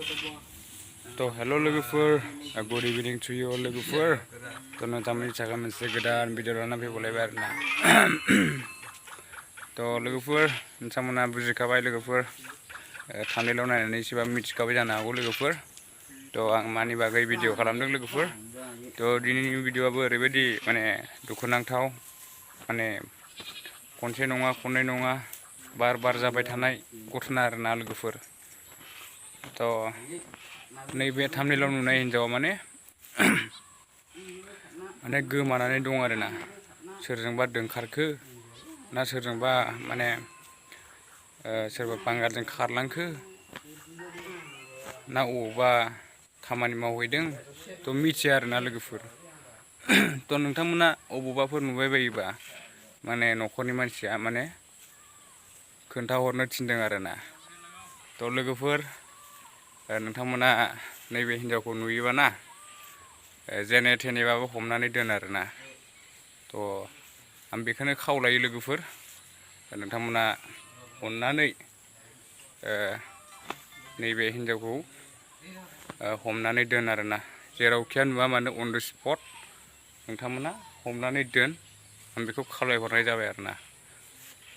तो हेलो लोगोफोर good evening to you लोगोफोर तो नोंथांमोननि थाखाय मोनसे गोदान भिडिअ लाना फैबावलायबाय आरोना तो लोगोफोर नोंथांमोना बुजिखाबाय लोगोफोर थाम्बनेइलाव नायनानै एसेबां मिथिखाबाय जानो हागौ लोगोफोर तो आं मानि बागै भिडिअ खालामदों लोगोफोर तो दिनैनि भिडिअआबो ओरैबायदि माने दुखुनांथाव माने खनसे नङा खननै नङा बार बार जाबाय थानाय घटना आरोना लोगोफोर तो नैबे थाम्बनेइलाव नुनाय हिन्जावा माने गोमानानै दं आरोना सोरजोंबा दोनखारखो ना सोरजोंबा माने सोरबा बांगारजों खारलांखो ना अबावबा खामानि मावहैदों तो मिथिया आरोना लोगोफोर तो नोंथांमोना अबावबाफोर नुबाय बायोबा माने न'खरनि मानसिया माने खोन्थाहरनो थिनदों आरोना तो लोगोफोर नोंथांमोना नैबे हिन्जावखौ नुयोबा ना जेने थेनेबाबो हमनानै दोन आरोना तो आं बेखौनो खावलायो लोगोफोर नोंथांमोना अननानै नैबे हिन्जावखौ हमनानै दोन आरोना जेरावखिया नुवा मानो अन द स्पट नोंथांमोना हमनानै दोन आं बेखौ खावलायहरनाय जाबाय आरोना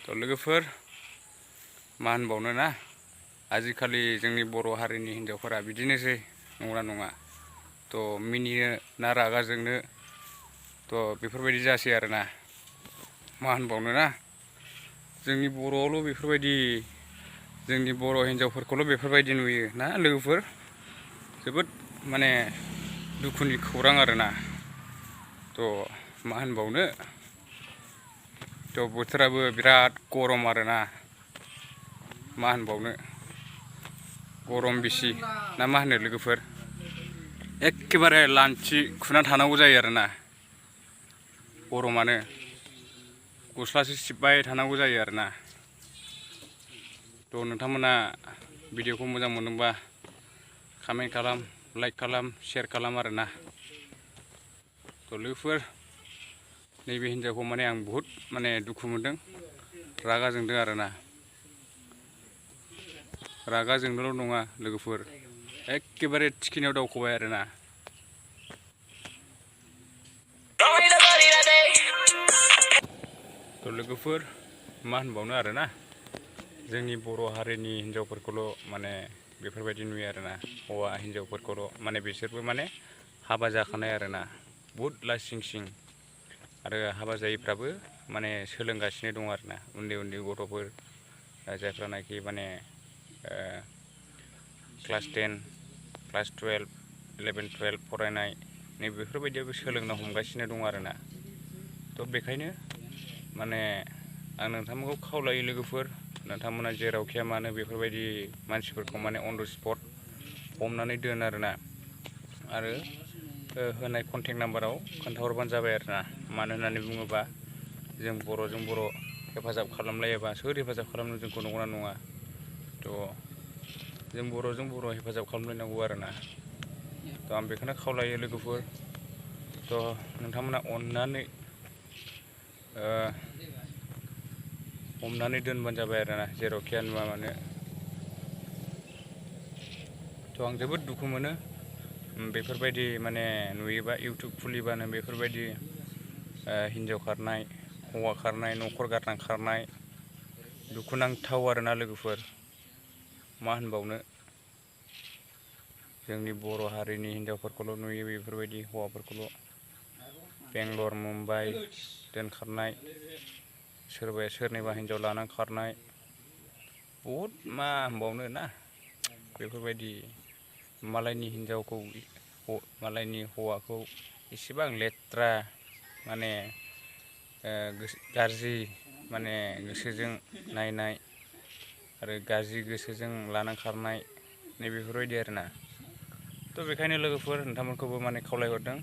तो लोगोफोर मा होनबावनो ना आजिखालि जोंनि बर' हारिनि हिन्जावफोरा बिदिनोसै नंगौना नङा तो मिनिनो ना रागा जोंनो तो बेफोरबायदि जासै आरोना मा होनबावनो ना जोंनि बर'आवल' बेफोरबायदि जोंनि बर' हिन्जावफोरखौल' बेफोरबायदि नुयो ना लोगोफोर जोबोद माने दुखुनि खौरां आरोना तो मा होनबावनो तो बोथोराबो बिराद गरम आरोना मा होनबावनो गरम बिसि ना मा होनो लोगोफोर एखेबारे लान्थि खुना थानांगौ जायो आरोना गरमानो गस्लासो सिबबाय थानांगौ जायो आरोना तो नोंथांमोना भिडिअखौ मोजां मोनदोंबा कमेन्ट खालाम लाइक खालाम शेयार खालाम आरोना तो लोगोफोर नैबे हिन्जावखौ माने आं बुहुद माने दुखु मोनदों रागा जोंदों आरोना रागा जोंनोल' नङा लोगोफोर एखेबारे थिखिनियाव दावखोबाय आरोना तो लोगोफोर मा होनबावनो आरोना जोंनि बर' हारिनि हिन्जावफोरखौल' माने बेफोरबायदि नुयो आरोना हौवा हिन्जावफोरखौल' माने बिसोरबो माने हाबा जाखानाय आरोना बुहुद लासिं सिं आरो हाबा जायैफ्राबो माने सोलोंगासिनो दं आरोना उन्दै उन्दै गथ'फोर जायफ्रानाखि माने क्लास 10 क्लास 12 11 12 फरायनाय नै बेफोरबायदियाबो सोलोंनो हमगासिनो दं आरोना तो बेखायनो माने आं नोंथांमोनखौ खावलायो लोगोफोर नोंथांमोना जेरावखिया मानो बेफोरबायदि मानसिफोरखौ माने अन द स्पट हमनानै दोन आरोना आरो होनाय कन्टेक्ट नाम्बाराव खोन्थाहरबानो जाबाय आरोना मानो होननानै बुङोबा जों बर'जों बर' हेफाजाब खालामलायोबा सोर हेफाजाब खालामनो जोंखौ नंगौना नङा तो जों बर'जों बर' हेफाजाब खालामलायनांगौ आरोना तो आं बेखौनो खावलायो लोगोफोर तो नोंथांमोना अननानै हमनानै दोनबानो जाबाय आरोना जेरावखिया नुवा मानो तो आं जोबोद दुखु मोनो बेफोरबायदि माने नुयोबा इउटुब खुलिबानो बेफोरबायदि हिन्जाव खारनाय हौवा खारनाय न'खर गारना खारनाय दुखुनांथाव आरोना लोगोफोर मा होनबावनो जोंनि बर' हारिनि हिन्जावफोरखौल' नुयो बेफोरबायदि हौवाफोरखौल' बेंगलर मुम्बाइ दोनखारनाय सोरबाया सोरनिबा हिन्जाव लानानै खारनाय बहुद मा होनबावनो ना बेफोरबायदि मालायनि हिन्जावखौ मालायनि हौवाखौ एसेबां लेथ्रा माने गाज्रि माने गोसोजों नायनाय आरो गाज्रि गोसोजों लाना खारनाय नैबेफोरबायदि आरोना तो बेखायनो लोगोफोर नोंथांमोनखौबो माने खावलायहरदों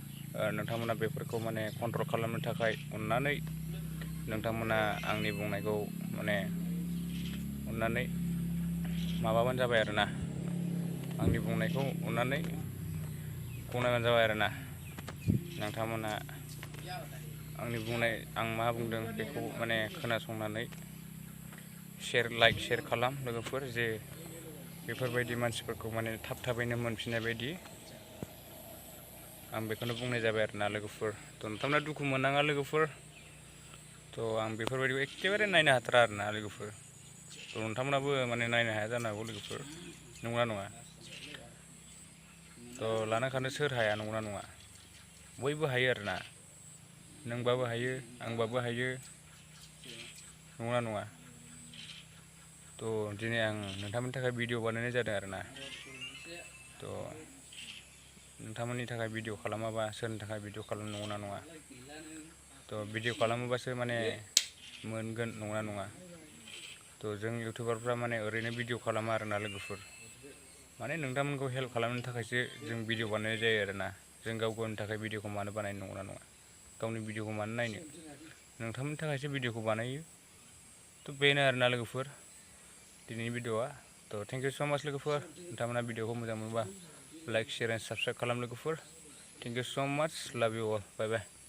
नोंथांमोना बेफोरखौ माने कन्ट्रल खालामनो थाखाय अननानै नोंथांमोना आंनि बुंनायखौ माने अननानै माबाबानो जाबाय आरोना आंनि बुंनायखौ अननानै गनायबानो जाबाय आरोना नोंथांमोना आंनि बुंनाय आं मा बुंदों बेखौ माने खोनासंनानै लाइक शेयार खालाम लोगोफोर जे बेफोरबायदि मानसिफोरखौ माने थाबैनो मोनफिननाय बायदि आं बेखौनो बुंनाय जाबाय आरोना लोगोफोर। थ' नोंथांमोना दुखु मोननाङा लोगोफोर। थ' आं बेफोरबायदिखौ एखेबारे नायनो हाथारा आरोना लोगोफोर। थ' नोंथांमोनाबो माने नायनो हाया जानो हागौ लोगोफोर, नंगौना नङा? थ' लाना खारनो सोर हाया, नंगौना नङा? बयबो हायो आरोना। नोंबाबो हायो, आंबाबो हायो, नंगौना नङा? थ' दिनै आं नोंथांमोननि थाखाय भिडिअ बानायनाय जादों आरोना। थ' नोंथांमोननि थाखाय भिडिअ खालामाबा सोरनि थाखाय भिडिअ खालामनो, नंगौना नङा? थ' भिडिअ खालामोबासो माने मोनगोन, नंगौना नङा? थ' जों इउटुबारफ्रा माने ओरैनो भिडिअ खालामा आरोना लोगोफोर। माने नोंथांमोनखौ हेल्प खालामनो थाखायसो जों भिडिअ बानायनाय जायो आरोना। जों गाव गावनि थाखाय भिडिअखौ मानो बानायनो, नंगौना नङा? गावनि भिडिअखौ मानो नायनो? नोंथांमोननि थाखायसो भिडिअखौ बानायो। थ' बेनो आरोना लोगोफोर दिनैनि भिडिअआ। थ' थेंक इउ स' माच लोगोफोर। नोंथांमोना भिडिअखौ मोजां मोनोबा लाइक, शेयार एन्ड साबस्क्राइब खालाम लोगोफोर। थेंक इउ स' माच, लाभ इउ अल, बाय बाय।